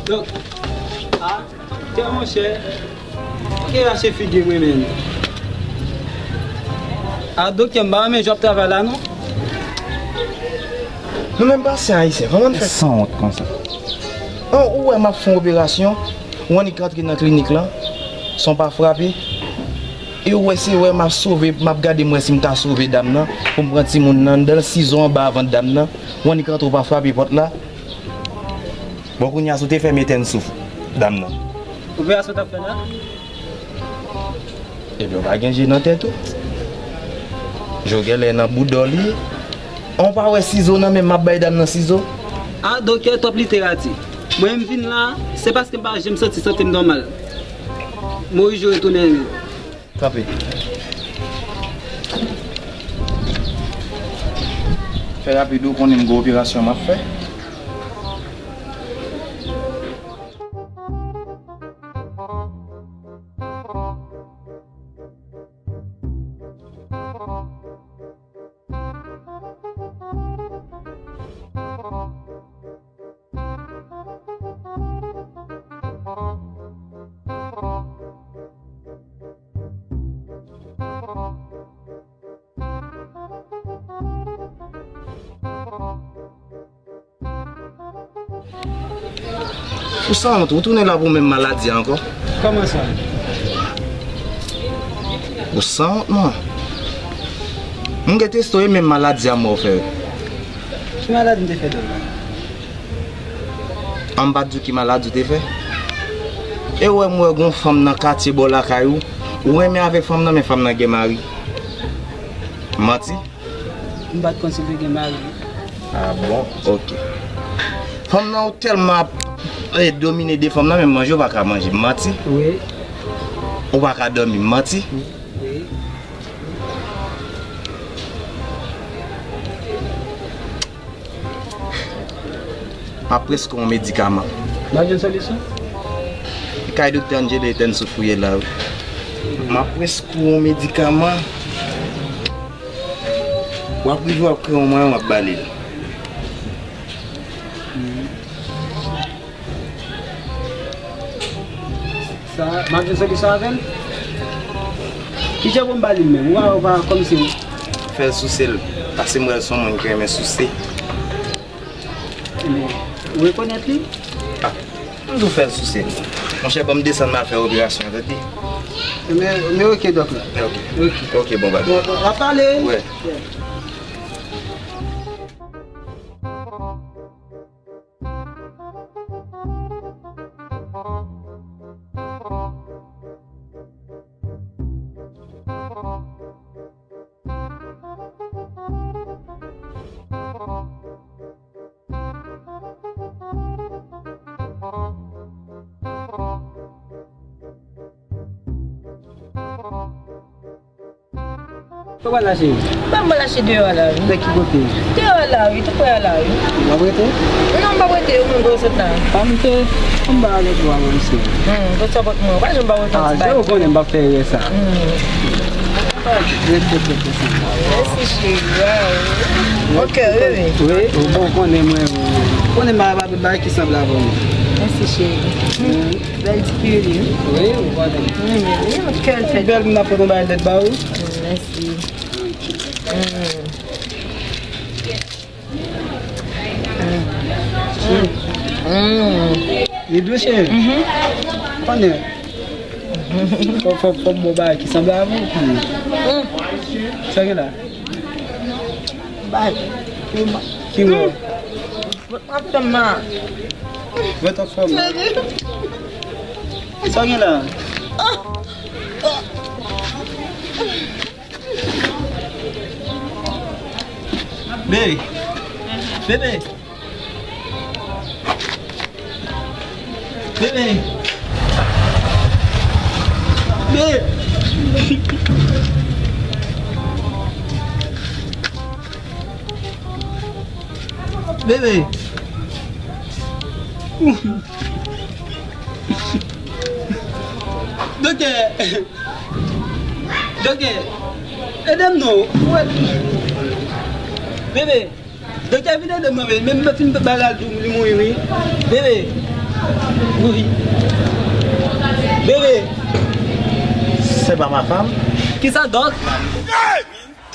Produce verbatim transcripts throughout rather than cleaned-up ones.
Donk, a, doktè monchè, ou gen rache figi mwen menm. A, doktè, m pa renmen jan w ap travay la, non. Nou menm pasyan ayisyen, kòman n fè? Sanwont konsa. An, ou wè m ap fè yon operasyon, ou annik rantre nan klinik lan, san w pa frape. E ou wè, se wè m ap sove, m ap gade m wè si m ka sove dam nan, pou m pran timoun nan, anndan sizo anba vant dam nan, ou annik rantre, ou pa frape pòt la. Bon, kounye a, si w te fè m etèn souf dam nan. Operasyon w t ap fè la? Ebyen, w pa gen je nan tèt ou. Je w genlè nan boudòl li. An, w pa wè sizo nan men m, m ap bay dam nan sizo. A, doktè, twòp literati. Mwen, m vin la, se paske m pa janm santi sante m nòmal. Moyiz Jou retounen. Kanpe. Fè rapid, ou konnen m gen operasyon m ap fè. Ou sanwont, ou tounen la pou menm maladi a ankò. Kòman sa? Ou sanwont, man. M gen teste w, e menm maladi a m wè w fè. Ki maladi m te fè dòk la? An, m pa t di w ki maladi w te fè. E ou wè m wè gon fanm nan katye bò lakay ou. Ou renmen avèk fanm nan, men fanm nan gen mari. Manti? M pa t konn si l te gen mari. A bon? Ok. Fanm nan, ou tèlman ap, eh, domine de fanm nan, menm manje ou pa ka manje. Manti? Wi. Ou pa ka dòmi. Manti? Wi. M ap preskri w yon medikaman. M ap jwenn solisyon? Kay doktè Angelo Etèn Souf ou ye la, wi. M ap preskri w yon medikaman. W ap rive, w ap kreye yon mwayen, w ap ba li l. Sa, m ap jwenn solisyon avè l? Kijan pou m ba li l menm? Ou pa, ou pa, kòmsi. Fè l souse l. Paske m wè l se yon moun ki renmen souse. Men, ou rekonèt li? A, m di w fè l souse l. Monchè, ban m desann m al fè operasyon an, tande? Men, men ok, dòk la. Ok. Ok. Ok, bon, bye. Bon, bon, n ap pale. Wi. Wi. Kote w pral la, cheri? Ban m pral lache deyò a la, wi. Nan ki kote? Deyò a la, wi, tou prè a la, wi. W ap rete? Non, m p ap rete, ou menm, kote w sot la? A, m te anba lòt bò a, mwen, mesye. Hmm, kote w sot mwen? Ou pa janm pa rete yon ti bagay. A, ou konnen m p ap fè erè sa. Hmm. Rete, rete, rete. Mèsi, cheri. Waw. Mon cœur heureux. Wi, ou bon, konnen mwen, ou konnen m pa gen bagay ki sanble avè w. Mèsi, cheri. Hmm. Bèl ti pil, wi. Wi, ou konnen. Wi, wi, mon cœur fè. Bèl moun ap foto bay lèt ba ou. Mèsi. Mm. Mm. Li dous, cheri. Mhm. Konnen. Fò, fò, fò m ba w bagay ki sanble avè w. Mm. Sa gen la? Bay. Ki wè? Vòt m ap fè m mal. Vòt ap fè m mal. Sa gen la? Bebe. Bebe. Bebe. Bebe. Bebe. Doktè. Doktè. Ede m non. Bebe. Doktè vin ede m, men m fin bagay li mouri wi. Bebe. Mouri. Bebe. C'est pas ma femme. Kisa, Dòk? Yeah!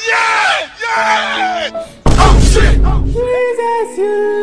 Yeah! Yeah! Oh shit! Oh shit!